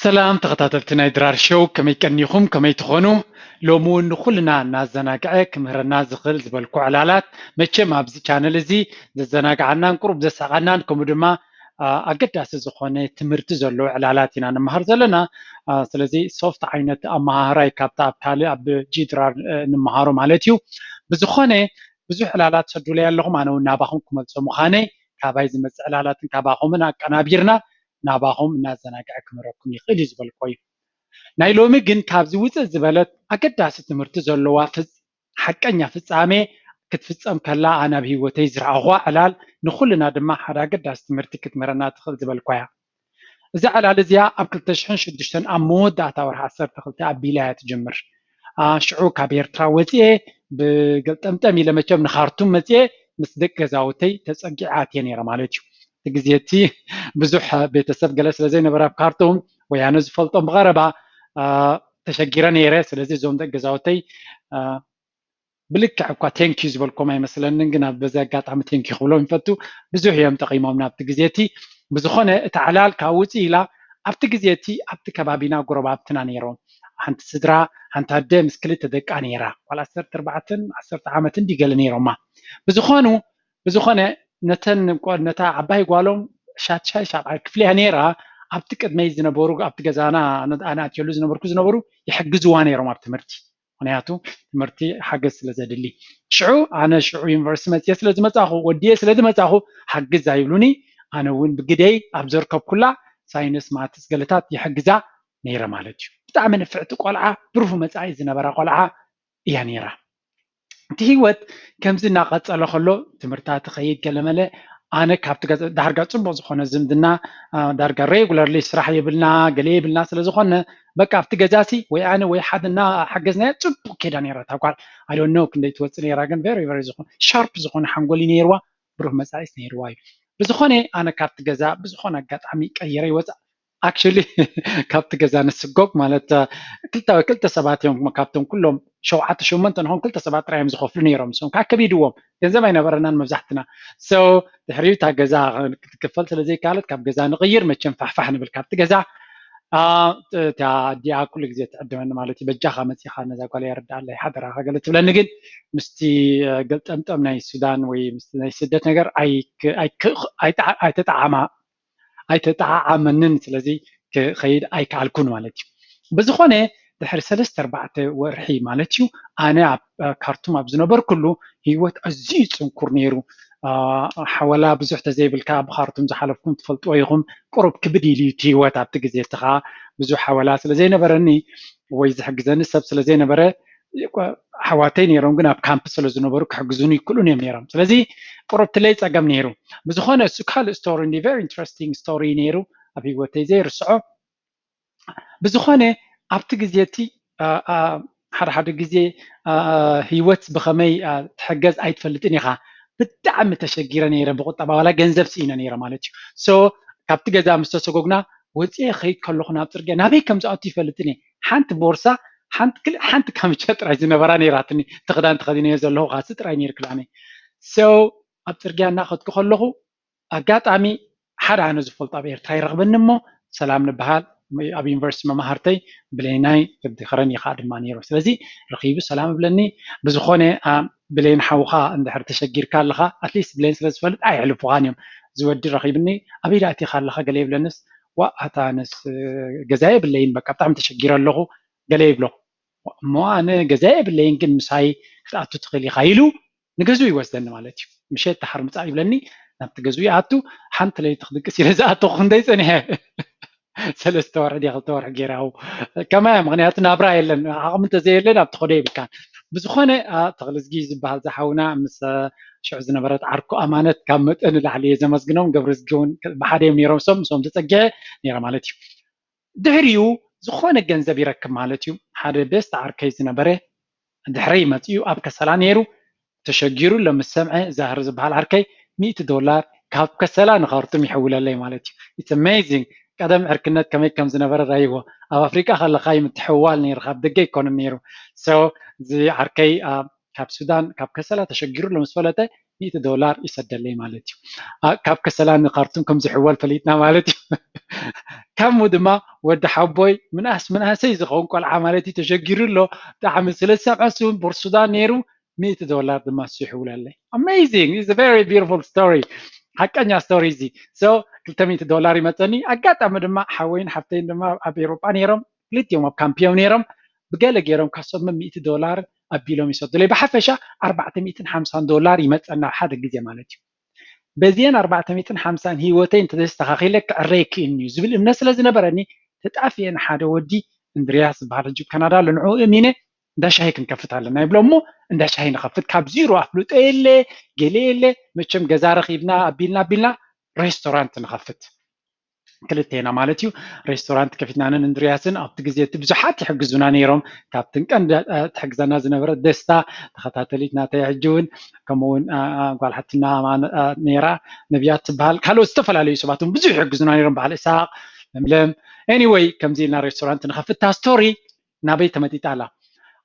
ሰላም ተኸታተልቲ ናይ ድራር ሾው፣ ከመይ ቀኒኹም? ከመይ ትኾኑ? ሎሚ እውን ንኹልና እናዘናግዐ ክምህረና ዝኽእል ዝበልኩ ዕላላት፣ መቸም ኣብዚ ቻነል እዚ ዘዘናግዓናን ቁሩብ ዘሳቐናን ከምኡ ድማ ኣገዳሲ ዝኾነ ትምህርቲ ዘለዎ ዕላላት ኢና ንመሃር ዘለና። ስለዚ ሶፍት ዓይነት ኣመሃህራይ ካብታ ኣብ ካልእ ኣብ ጂ ድራር ንመሃሮ ማለት እዩ። ብዝኾነ ብዙሕ ዕላላት ሰዱለይ ኣለኹም፣ ኣነ እውን ናባኹም ክመልሶ ምዃነይ ካባይ ዝመፅእ ዕላላትን ካባኹምን ኣቀናቢርና ናባኹም እናዘናግዐ ክምህረኩም ይኽእል እዩ ዝበልኮ እዩ። ናይ ሎሚ ግን ካብዚ ውፅእ ዝበለት ኣገዳሲ ትምህርቲ ዘለዋ ሓቀኛ ፍፃሜ ክትፍፀም ከላ ኣነ ኣብ ህይወተይ ዝረኣኹዋ ዕላል ንኩልና ድማ ሓደ ኣገዳሲ ትምህርቲ ክትምህረና ትኽእል ዝበልኳ እያ። እዛ ዕላል እዚኣ ኣብ ክልተ ሽሕን ሽዱሽተን ኣብ መወዳእታ ወርሒ ዓሰርተ ክልተ ኣቢላ እያ ትጅምር። ሽዑ ካብ ኤርትራ ወፅኤ ብገልጠምጠም ኢለ መቸም ንካርቱም መፅኤ ምስ ደቂ ገዛውተይ ተፀጊዐ ኣትየ ነይረ ማለት እዩ። እቲ ግዜ እቲ ብዙሕ ቤተሰብ ገለ ስለ ዘይነበረ ኣብ ካርቱም ወይ ኣነ ዝፈልጦም ብቐረባ ተሸጊረ ነይረ። ስለዚ እዞም ደቂ ገዛውተይ ብልክዕ እኳ ቴንኪዩ ዝበልኮም ኣይመስለንን፣ ግን ኣብ በዚ ኣጋጣሚ ቴንኪዩ ክብሎም ይፈቱ። ብዙሕ እዮም ጠቒሞም ናብቲ ግዜ እቲ። ብዝኾነ እታ ዕላል ካብ ውፅእ ኢላ ኣብቲ ግዜ እቲ ኣብቲ ከባቢና ጎረባብትና ነይሮም። ሓንቲ ስድራ ሓንቲ ኣደ ምስ ክልተ ደቃ ነይራ፣ ጓል ዓሰርተ ኣርባዕተን ዓሰርተ ዓመትን ድዩ ገለ ነይሮማ። ብዝኾኑ ብዝኾነ ነተን ነታ ዓባይ ጓሎም ሻትሻይ ሻብዓይ ክፍሊ እያ ነይራ። ኣብቲ ቅድመይ ዝነበሩ ኣብቲ ገዛና ኣነ ኣትየሉ ዝነበርኩ ዝነበሩ ይሕግዝዋ ነይሮም ኣብ ትምህርቲ። ምክንያቱ ትምህርቲ ሓገዝ ስለ ዘድሊ። ሽዑ ኣነ ሽዑ ዩኒቨርሲቲ መፅየ ስለ ዝመፃኹ ወዲየ ስለ ዝመፃኹ ሓግዝ ኣይብሉኒ። ኣነ እውን ብግደይ ኣብ ዘርከብኩላ ሳይንስ ማትስ ገለታት ይሕግዛ ነይረ ማለት እዩ። ብጣዕሚ ንፍዕቲ ቆልዓ ብሩህ መፃኢ ዝነበራ ቆልዓ እያ ነይራ። እቲ ህይወት ከምዚ እናቐፀለ ከሎ ትምህርታ ትኸይድ ገለመለ ኣነ ካብቲ ገዛ ዳርጋ ፅቡቅ ዝኾነ ዝምድና ዳርጋ ሬጉለርሊ ስራሕ የብልና ገለ የብልና ስለ ዝኾነ በቃ ኣብቲ ገዛሲ ወይ ኣነ ወይ ሓደ እናሓገዝናያ ፅቡቅ ኬዳ ነይራ እታ ጓል። ኣይ ዶንት ኖ ክንደይ ትወፅእ ነይራ ግን ቨሪ ቨሪ ዝኾነ ሻርፕ ዝኾነ ሓንጎል ነይርዋ ብሩህ መፃኢስ ነይርዋ እዩ። ብዝኾነ ኣነ ካብቲ ገዛ ብዝኾነ ኣጋጣሚ ቀይረ ይወፃእ። ኣክቹሊ ካብቲ ገዛ ንስጎግ ማለት ክልተ ክልተ ሰባት እዮም ካብቶም ኩሎም ሸውዓተ ሸሞንተ ንኾን ክልተ ሰባት ጥራይ እዮም ዝኸፍሉ ነይሮም። እሶም ከዓ ከቢድዎም ገንዘብ ኣይነበረናን መብዛሕትና። ሶ ድሕሪኡ እታ ገዛ ክትክፈል ስለ ዘይከኣለት ካብ ገዛ ንቕይር መቸም ፋሕፋሕ ንብል ካብቲ ገዛ። እታ ኣዲኣ ኩሉ ግዜ ትዕድመኒ ማለት እዩ። በጃኻ መፂኻ ነዛ ጓል የርዳኣለይ ሓደራኻ ገለ ትብለኒ፣ ግን ምስቲ ገልጠምጠም ናይ ሱዳን ወይ ምስቲ ናይ ስደት ነገር ኣይተጣዓማ ኣይተጠዓዓመንን ስለዚ ክኸይድ ኣይከኣልኩን ማለት እዩ። ብዝኾነ ድሕሪ ሰለስተ ኣርባዕተ ወርሒ ማለት እዩ ኣነ ኣብ ካርቱም ኣብ ዝነበርኩሉ ህይወት ኣዝዩ ፅንኩር ነይሩ። ሓወላ ብዙሕ ተዘይብልካ ብካርቱም ዝሓለፍኩም ትፈልጥዎ ኢኹም። ቁሩብ ክብድ ኢሉ እዩ እቲ ህይወት ኣብቲ ግዜ እቲ ከዓ ብዙሕ ሓወላ ስለ ዘይነበረኒ ወይ ዝሕግዘኒ ሰብ ስለ ዘይነበረ ኣሕዋተይ ነይሮም ግን ኣብ ካምፕ ስለ ዝነበሩ ክሕግዙኒ ይክእሉን እዮም ነይሮም። ስለዚ ቁሩብ ትለይ ፀገም ነይሩ። ብዝኾነ እሱ ካልእ ስቶሪ እንዲ ቨሪ ኢንትረስቲንግ ስቶሪ ነይሩ ኣብ ህይወተይ ዘይርስዖ። ብዝኾነ ኣብቲ ግዜ እቲ ሓደ ሓደ ግዜ ህይወት ብኸመይ ትሕገዝ ኣይትፈልጥን ኢኻ። ብጣዕሚ ተሸጊረ ነይረ ብቁጠባ ዋላ ገንዘብ ስኢነ ነይረ ማለት እዩ። ሶ ካብቲ ገዛ ምስ ተሰጎግና ወፅኤ ከይድ ከለኹ ናብ ፅርግያ ናበይ ከም ዝኣቱ ይፈልጥን እየ። ሓንቲ ቦርሳ ሓንቲ ካምቻ ጥራይ ዝነበራ ነይራትኒ። እቲ ክዳን ተኸዲነዮ ዘለኹ ካሲ ጥራይ ነይሩ ክዳነይ። ሶ ኣብ ፅርግያ እናኸድኩ ከለኹ ኣጋጣሚ ሓደ ኣነ ዝፈልጦ ኣብ ኤርትራ ይረኽበኒ እሞ ሰላም ንበሃል ኣብ ዩኒቨርሲቲ መማህርተይ ብሌናይ ክድኸረን ይኸዓ ድማ ነይሩ። ስለዚ ረኺቡ ሰላም እብለኒ። ብዝኾነ ብሌን ሓውኻ እንድሕር ተሸጊርካ ኣለኻ ኣትሊስት ብሌን ስለ ዝፈልጥ ኣይሕልፉኻን እዮም። ዝወዲ ረኺብኒ ኣበይ ዳእቲኻ ኣለኻ ገለ ይብለንስ ዋ ኣታ ኣነስ ገዛ የብለይን በቃ ብጣዕሚ ተሸጊረ ኣለኹ ገለ ይብሎ። እሞ ኣነ ገዛ የብለይን ግን ምሳይ ክትኣቱ ትኽእል ኢኻ ኢሉ ንገዝኡ ይወስደኒ ማለት እዩ። ምሸት ደሓር ምፃእ ይብለኒ። ናብቲ ገዝኡ ይኣቱ። ሓንቲ ለይቲ ክድቅስ ኢለ ዝኣተኹ ክንደይ ፀኒሐ ሰለስተ ወርሒ ድየ ክልተ ወርሒ ገይረ ኣው ከማያ ምክንያቱ ናብራ የለን። ዓቕሚ እንተዘየለ ናብ ትኸዶ የብልካን። ብዝኾነ ተኽልዝጊ ዝበሃል ዝሓውና ምስ ሽዑ ዝነበረት ዓርኩ ኣማነት ካብ መጠን ንላዕሊ እየ ዘመስግኖም። ገብርዝጊ እውን ብሓደ እዮም ነይሮም። ሶም ምስኦም ተፀጊዐ ነይረ ማለት እዩ። ድሕሪኡ ዝኾነ ገንዘብ ይረክብ ማለት እዩ። ሓደ ቤስት ዓርከይ ዝነበረ ድሕረይ መፂኡ ኣብ ከሰላ ነይሩ። ተሸጊሩ ለምሰምዐ ዛህር ዝበሃል ዓርከይ ሚእቲ ዶላር ካብ ከሰላ ንኻርቱም ይሕውለለይ ማለት እዩ። It's amazing። ቀደም ዕርክነት ከመይ ከም ዝነበረ ራይዎ። ኣብ ኣፍሪቃ ከለካ እዩ ምትሕውዋል ነይሩ፣ ካብ ደገ ኣይኮነን ነይሩ። So እዚ ዓርከይ ካብ ሱዳን ካብ ከሰላ ተሸጊሩ ለምስፈለጠ ሚእቲ ዶላር ይሰደለይ ማለት እዩ። ካብ ከሰላ ንካርቱም ከም ዝሕወል ፈሊጥና ማለት እዩ። ከምኡ ድማ ወዲ ሓቦይ ምንኣስ ምንኣሰይ ዝኸውን ቆልዓ ማለት እዩ ተሸጊሩ ኣሎ። ብጣዕሚ ስለ ዝሰምዐ እሱ እውን ቡር ሱዳን ነይሩ፣ ሚእቲ ዶላር ድማ እሱ ይሕውለለይ። Amazing, it's a very beautiful story። ሓቀኛ ስቶሪ እዚ። So ክልተ ሚእቲ ዶላር ይመፀኒ። ኣጋጣሚ ድማ ሓወይን ሓፍተይን ድማ ኣብ ኤሮጳ ነይሮም፣ ክልቲኦም ኣብ ካምፕ እዮም ነይሮም። ብገለ ገይሮም ካሶም ሚእቲ ዶላር ኣቢሎም ይሰዱለይ። ብሓፈሻ ኣርባዕተ ሚእትን ሓምሳን ዶላር ይመፀና ኣብ ሓደ ግዜ ማለት እዩ። በዚአን ኣርባዕተ ሚእትን ሓምሳን ህይወተይ እንተዘይስተኻኺለ ክዕረ ይክእልኒ እዩ ዝብል እምነት ስለ ዝነበረኒ፣ ተጣፊኤ ንሓደ ወዲ እንድርያስ ዝበሃል ሕጂ ካናዳ ኣሎ ንዕኡ እሚነ እንዳ ሻሂ ክንከፍት ኣለና ይብሎ እሞ እንዳ ሻሂ ንኸፍት፣ ካብ ዚሮ ኣፍልጦ የለ ገለ የለ። መቸም ገዛ ረኺብና ኣቢልና ኣቢልና ሬስቶራንት ንኸፍት። ክልቴና ማለት እዩ። ሬስቶራንት ከፊትና ኣነን እንድርያስን ኣብቲ ግዜ እቲ ብዙሓት ይሕግዙና ነይሮም። ካብትን ቀንዲ ትሕግዘና ዝነበረት ደስታ ተኸታተሊት ናተይ ሕጂ እውን ከምኡውን ጓል ሓትና ነይራ፣ ነብያት ትበሃል። ካልኦት ዝተፈላለዩ ሰባት እውን ብዙሕ ይሕግዙና ነይሮም፣ በዓል እሳቅ፣ ለምለም። Anyway ከምዚ ኢልና ሬስቶራንት ንኸፍታ ስቶሪ ናበይ ተመጢጣ ኣላ።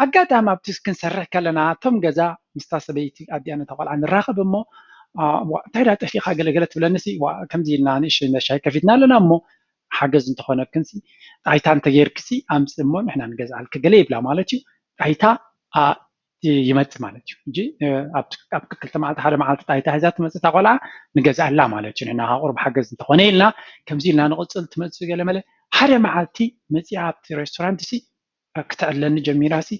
ኣጋጣሚ ኣብቲ ክንሰርሕ ከለና እቶም ገዛ ምስታ ሰበይቲ ኣዲኣ ነታ ቆልዓ ንራኸብ እሞ እንታይ ዳ ጠፊኻ ገለገለ ትብለኒ ሲ ከምዚ ኢልና ንእሽተይ እንዳ ሻሂ ከፊትና ኣለና እሞ ሓገዝ እንተኾነክን ሲ ጣይታ እንተጌርክሲ ኣምፅ እሞ ንሕና ንገዝኣልክ ገለ ይብላ ማለት እዩ። ጣይታ ይመፅ ማለት እዩ። እጂ ኣብ ክልተ መዓልቲ ሓደ መዓልቲ ጣይታ ሒዛ ትመፅእ እታ ቆልዓ ንገዝኣላ ማለት እዩ። ንሕና ቁሩብ ሓገዝ እንተኾነ ኢልና ከምዚ ኢልና ንቕፅል ትመፅእ ገለ መለ ሓደ መዓልቲ መፂኣ ኣብቲ ሬስቶራንት ሲ ክትዕለኒ ጀሚራ ሲ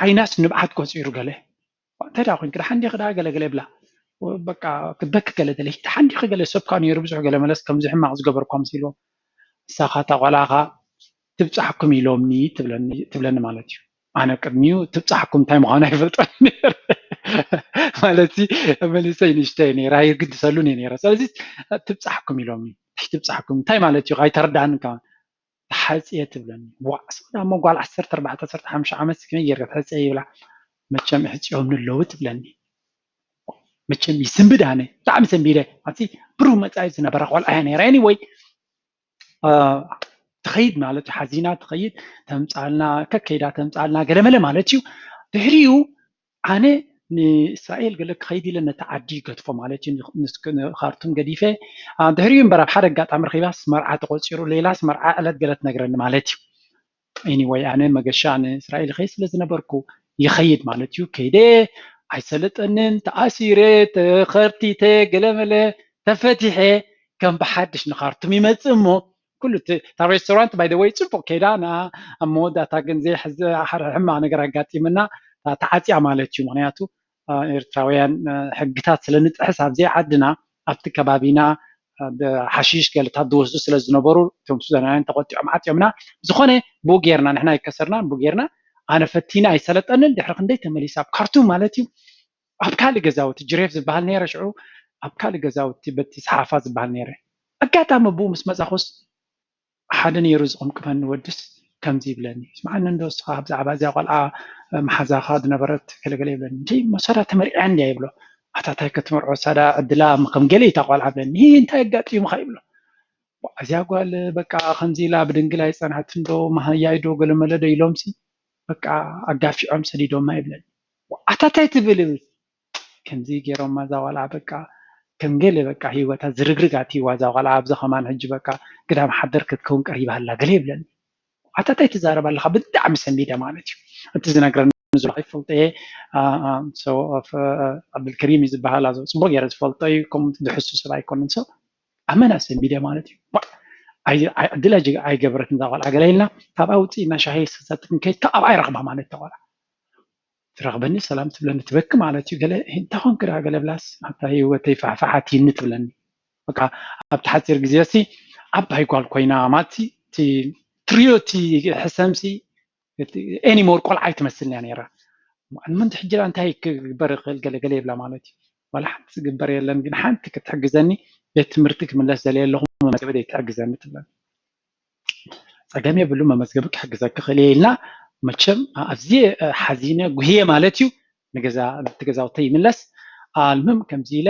ዓይናስ ንብዓት ቆፂሩ ገለ እንታይ ዳ ኮንክ ደሓን ዲኺ ዳ ገለ ገለ ይብላ በቃ ክትበኪ ገለ ደለ ደሓን ዲኺ ገለ ሰብካ ነይሩ ብዙሕ ገለ መለስ ከምዚ ሕማቕ ዝገበርኳ መሲልዎም ንሳኻ እታ ቆልዓኻ ትብፃሕኩም ኢሎምኒ ትብለኒ ማለት እዩ። ኣነ ቅድሚኡ ትብፃሕኩም እንታይ ምዃኑ ኣይፈልጦን ነይረ ማለት መሊሰይ ንእሽተይ ነይረ ኣይግድሰሉን እየ ነይረ። ስለዚ ትብፃሕኩም ኢሎምኒ ትብፃሕኩም እንታይ ማለት እዩ ኣይተረዳእን። ተሓፅየ ትብለኒ። ዋዕ ሰው ዳሞ ጓል ዓሰርተ ኣርባዕተ ዓሰርተ ሓሙሽተ ዓመት ከመይ ጌርካ ትሕፀየ ይብላ። መቸም እሕፅዮም ንለዉ ትብለኒ። መቸም ይስንብድ ኣነ ብጣዕሚ ሰንቢደ። ኣብቲ ብሩህ መፃኢ ዝነበረ ቆልዓ እያ ነይራ። Anyway ትኸይድ ማለት እዩ። ሓዚና ትኸይድ ተምፃልና ከከይዳ ተምፃልና ገለመለ ማለት እዩ። ድሕሪኡ ኣነ ንእስራኤል ገለ ክኸይድ ኢለ ነቲ ዓዲ ይገድፎ ማለት እዩ። ንካርቱም ገዲፈ ድሕሪኡ እምበር ኣብ ሓደ ኣጋጣሚ ረኺባስ መርዓ ተቆፂሩ ሌላስ መርዓ ዕለት ገለ ትነግረኒ ማለት እዩ። Anyway ኣነ መገሻ ንእስራኤል ይኸይድ ስለ ዝነበርኩ ይኸይድ ማለት እዩ። ከይደ ኣይሰለጠንን ተኣሲረ ተኸርቲተ ገለመለ ተፈቲሐ ከም ብሓድሽ ንካርቱም ይመፅእ እሞ ኩሉ እታ ሬስቶራንት by the way ፅቡቅ ከይዳ ንኣ ኣብ መወዳእታ ግን ዘይሕማቅ ነገር ኣጋጢምና ተዓፅያ ማለት እዩ። ምክንያቱ ኤርትራውያን ሕግታት ስለ ንጥሕስ ኣብዘይ ዓድና ኣብቲ ከባቢና ሓሽሽ ገለታት ዝወስዱ ስለ ዝነበሩ እቶም ሱዳናውያን ተቆጢዖም ዓፅዮምና። ብዝኾነ ብኡ ጌርና ንሕና ኣይከሰርናን ብኡ ጌርና ኣነ ፈቲነ ኣይሰለጠንን ድሕሪ ክንደይ ተመሊሰ ኣብ ካርቱም ማለት እዩ ኣብ ካልእ ገዛውቲ ጅሬፍ ዝበሃል ነይረ ሽዑ ኣብ ካልእ ገዛውቲ በቲ ሰሓፋ ዝበሃል ነይረ። ኣጋጣሚ ብኡ ምስ መፃኹስ ሓደ ነይሩ ዝቕምቅመኒ ወድስ ከምዚ ይብለኒ ስምዓኒ እንዶ እስኻ ብዛዕባ እዚኣ ቆልዓ መሓዛኻ ዝነበረት ገለገለ ይብለኒ እንጂ መሰዳ ተመርዕያ እንድያ ይብሎ ኣታ ታይ ከተመርዖ ሳዳ ዕድላ ከም ገለ እታ ቆልዓ ብለኒ እንታይ ኣጋጢሙኻ ይብሎ እዚኣ ጓል በቃ ከምዚ ኢላ ብድንግል ኣይፀንሐትን ዶ መሃያይ ዶ ገለመለ ዶ ኢሎምሲ በቃ ኣጋፊዖም ሰዲዶማ ይብለኒ ኣታ ታይ ትብል ይብል ከምዚ ገይሮማ እዛ ቆልዓ በቃ ከም ገለ በቃ ህይወታ ዝርግርግ ኣትይዋ እዛ ቆልዓ ኣብዚ ከማን ሕጂ በቃ ግዳም ሓደር ክትከውን ቀሪባ ኣላ ገለ ይብለኒ ኣታ ታይ ትዛረብ ኣለኻ ብጣዕሚ ሰንቢደ ማለት እዩ እቲ ዝነግረኒ ዘሎ ይፈልጦ እየ ዓብዱልከሪም እዩ ዝበሃል ኣዞ ፅቡቅ ገይረ ዝፈልጦ እዩ ከም ድሕሱ ሰብ ኣይኮነን ሰብ ኣመና ሰንቢደ ማለት እዩ ዕድል ኣይገበረትን እዛ ቆልዓ ገለ ኢልና ካብኣ ውፅእ ኢና ሻሂ ሰሰትፍ ንከይድ ኣብኣ ይረኽባ ማለት እታ ቆልዓ ትረኽበኒ ሰላም ትብለኒ ትበኪ ማለት እዩ ገለ እንታይ ኮንኪ ደኣ ገለ ብላስ ኣብታ ህይወተይ ፋሕፋሕ ኣትይኒ ትብለኒ በቃ ኣብቲ ሓፂር ግዜ ሲ ዓባይ ጓል ኮይና ማለት እቲ ትሪኦ እቲ ሕሰም ሲ anymore ቆልዓ ኣይትመስልን እያ ነይራ ምንቲ ሕጂ ደኣ እንታይ ክግበር ይኽእል ገለ ገለ ይብላ ማለት እዩ ዋላ ሓንቲ ዝግበር የለን ግን ሓንቲ ክትሕግዘኒ ቤት ትምህርቲ ክምለስ ደልየ ኣለኹ መመዝገቢ ዘይትሕግዘኒ ትብለኒ ፀገም የብሉ መመዝገቢ ክሕግዘኪ ክእል እየ ኢልና መቸም ኣብዚ ሓዚነ ጉህየ ማለት እዩ ንገዛ እቲ ገዛውተይ ይምለስ ኣልምም ከምዚ ኢለ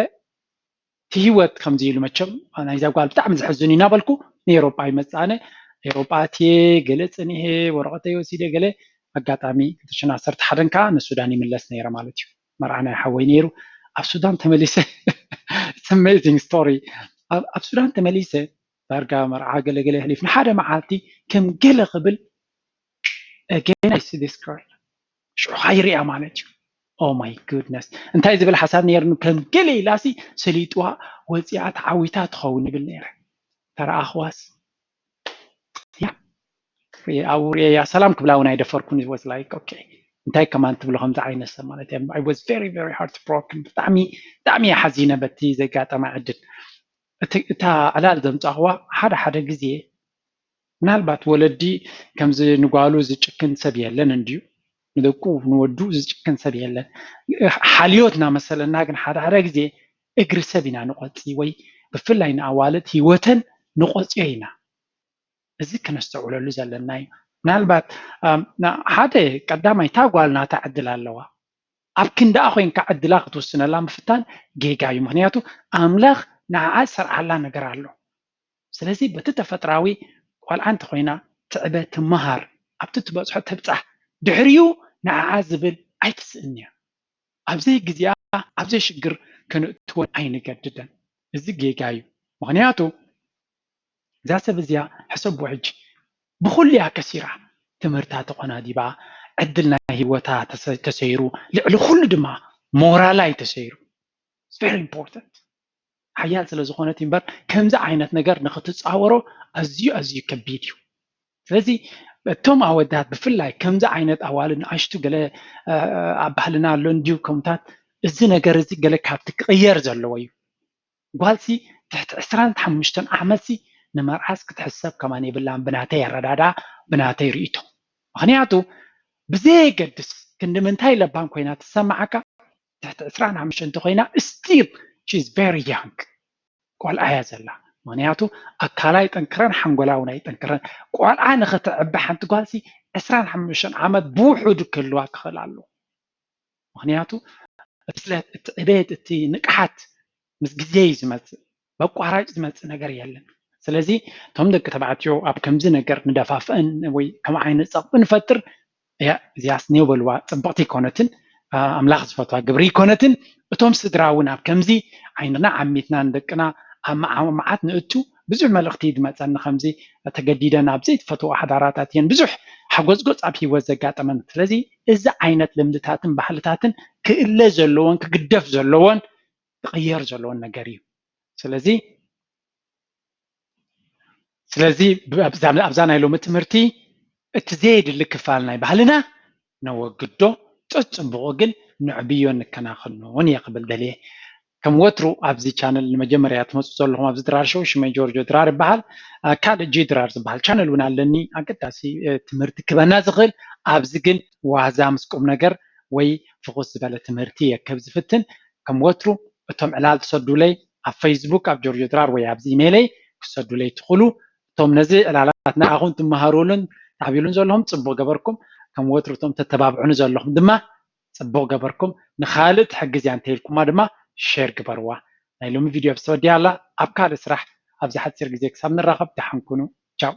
እቲ ህይወት ከምዚ ኢሉ መቸም ናይዛ ጓል ብጣዕሚ ዘሕዝን እዩ እናበልኩ ንኤሮጳ ይመፅእ ኣነ ኤሮጳ ኣትየ ገለ ፀኒሐ ወረቐተይ ወሲደ ገለ ኣጋጣሚ ክልተ ሽሕን ዓሰርተ ሓደን ከዓ ንሱዳን ይምለስ ነይረ ማለት እዩ መርዓ ናይ ሓወይ ነይሩ። ኣብ ሱዳን ተመሊሰ amazing story። ኣብ ሱዳን ተመሊሰ ዳርጋ መርዓ ገለገለ የሕሊፍ ንሓደ መዓልቲ ከም ገለ ክብል again I see this girl ሽዑ ይሪኣ ማለት እዩ። Oh my goodness እንታይ ዝብል ሓሳብ ነይርኒ ከም ገለ ኢላሲ ሰሊጥዋ ወፂኣ ተዓዊታ ትኸውን ይብል ነይረ። ተረኣኽዋስ ኣብኡ ርእየያ ሰላም ክብላ እውን ኣይደፈርኩን። Was like okay እንታይ ከማን ትብሎ ከምዚ ዓይነት ሰብ ማለት I was very very heartbroken። ብጣዕሚ ብጣዕሚ እየ ሓዚነ በቲ ዘጋጠማ ዕድል። እታ ዕላል ዘምፃእኽዋ ሓደ ሓደ ግዜ ምናልባት ወለዲ ከምዚ ንጓሉ ዝጭክን ሰብ የለን እንድዩ፣ ንደቁ ንወዱ ዝጭክን ሰብ የለን። ሓልዮት እናመሰለና ግን ሓደ ሓደ ግዜ እግሪ ሰብ ኢና ንቆፂ ወይ ብፍላይ ንኣዋልድ ህይወተን ንቆፅዮ ኢና። እዚ ክነስተውዕለሉ ዘለና እዩ። ምናልባት ሓደ ቀዳማይ እታ ጓል ናታ ዕድል ኣለዋ። ኣብ ክንዳኣ ኮይንካ ዕድላ ክትውስነላ ምፍታን ጌጋ እዩ። ምክንያቱ ኣምላኽ ንዓኣ ዝሰርዓላ ነገር ኣሎ። ስለዚ በቲ ተፈጥራዊ ቆልዓ እንተኮይና ትዕበ ትመሃር ኣብቲ ትበፅሖ ትብፃሕ ድሕሪኡ ንዓኣ ዝብል ኣይትስእን እያ። ኣብዘይ ግዜኣ ኣብዘይ ሽግር ከነእትወን ኣይንገድደን። እዚ ጌጋ እዩ። ምክንያቱ እዛ ሰብ እዚኣ ሕሰቦ ሕጂ ብኩሉ እያ ከሲራ። ትምህርታ ተቆናዲባ፣ ዕድል ናይ ህይወታ ተሰይሩ፣ ልዕሊ ኩሉ ድማ ሞራላ እዩ ተሰይሩ። It's very important ሓያል ስለ ዝኾነት እምበር ከምዚ ዓይነት ነገር ንክትፃወሮ ኣዝዩ ኣዝዩ ከቢድ እዩ። ስለዚ እቶም ኣወዳት ብፍላይ ከምዚ ዓይነት ኣዋልድ ንኣሽቱ ገለ ኣብ ባህልና ኣሎ እንድዩ ከምታት እዚ ነገር እዚ ገለ ካብቲ ክቕየር ዘለዎ እዩ። ጓልሲ ትሕቲ ዕስራን ሓሙሽተን ዓመትሲ ንመርዓስ ክትሕሰብ ከማን የብላን ብናተይ ኣረዳዳ ብናተይ ርእይቶ። ምክንያቱ ብዘየገድስ ክንዲ ምንታይ ለባም ኮይና ትሰማዓካ ትሕቲ ዕስራን ሓሙሽተን እንተኮይና still she is very young ቆልዓ እያ ዘላ። ምክንያቱ ኣካላ ኣይጠንክረን ሓንጎላ እውን ኣይጠንክረን። ቆልዓ ንክትዕቢ ሓንቲ ጓልሲ ዕስራን ሓሙሽተን ዓመት ብውሑዱ ክህልዋ ክኽእል ኣለዎ። ምክንያቱ እቲ ዕቤት እቲ ንቅሓት ምስ ግዜ እዩ ዝመፅእ። በቋራጭ ዝመፅእ ነገር የለን። ስለዚ እቶም ደቂ ተባዕትዮ ኣብ ከምዚ ነገር ንደፋፍአን ወይ ከም ዓይነት ፀቕጢ ንፈጥር እዚኣስ ኔው በልዋ ፅብቕቲ ኣይኮነትን። ኣምላኽ ዝፈትዋ ግብሪ ኣይኮነትን። እቶም ስድራ እውን ኣብ ከምዚ ዓይንና ዓሚትና ንደቅና ኣብ መዓት ንእቱ ብዙሕ መልእኽቲ ድመፀኒ ከምዚ ተገዲደን ኣብ ዘይትፈትዎ ሓዳራት ኣትየን ብዙሕ ሓጎፅጎፅ ኣብ ሂወት ዘጋጠመን ስለዚ እዚ ዓይነት ልምድታትን ባህልታትን ክእለ ዘለዎን ክግደፍ ዘለዎን ክቕየር ዘለዎን ነገር እዩ። ስለዚ ስለዚ ኣብዛ ናይ ሎሚ ትምህርቲ እቲ ዘየድሊ ክፋል ናይ ባህልና ነወግዶ፣ ጸጽቡቑ ግን ንዕብዮ ንከናኸኖን እየ ክብል ደልየ። ከም ወትሩ ኣብዚ ቻነል ንመጀመርያ ትመፁ ዘለኹም ኣብዚ ድራር ሾው ሽመይ ጆርጆ ድራር ይበሃል። ካልእ ጂ ድራር ዝበሃል ቻነል እውን ኣለኒ። ኣገዳሲ ትምህርቲ ክበና ዝኽእል ኣብዚ ግን ዋዛ ምስ ቁም ነገር ወይ ፍኹስ ዝበለ ትምህርቲ እየ ክህብ ዝፍትን። ከም ወትሩ እቶም ዕላል ትሰዱለይ ኣብ ፌስቡክ ኣብ ጆርጆ ድራር ወይ ኣብዚ ኢሜይለይ ክሰዱለይ ትኽእሉ። እቶም ነዚ ዕላላት ንኣኹም ትመሃሩሉን ታዕቢሉን ዘለኹም ጽቡቕ ገበርኩም። ከም ወትሩ እቶም ተተባብዑኒ ዘለኹም ድማ ጽቡቕ ገበርኩም። ንኻልእ ትሕግዝ እያ እንተኢልኩማ ድማ ሼር ግበርዋ። ናይ ሎሚ ቪድዮ ኣብዚ ተወዲኣ ኣላ። ኣብ ካልእ ስራሕ ኣብዚ ሓጺር ግዜ ክሳብ ንራኸብ ደሓን ኩኑ። ቻው።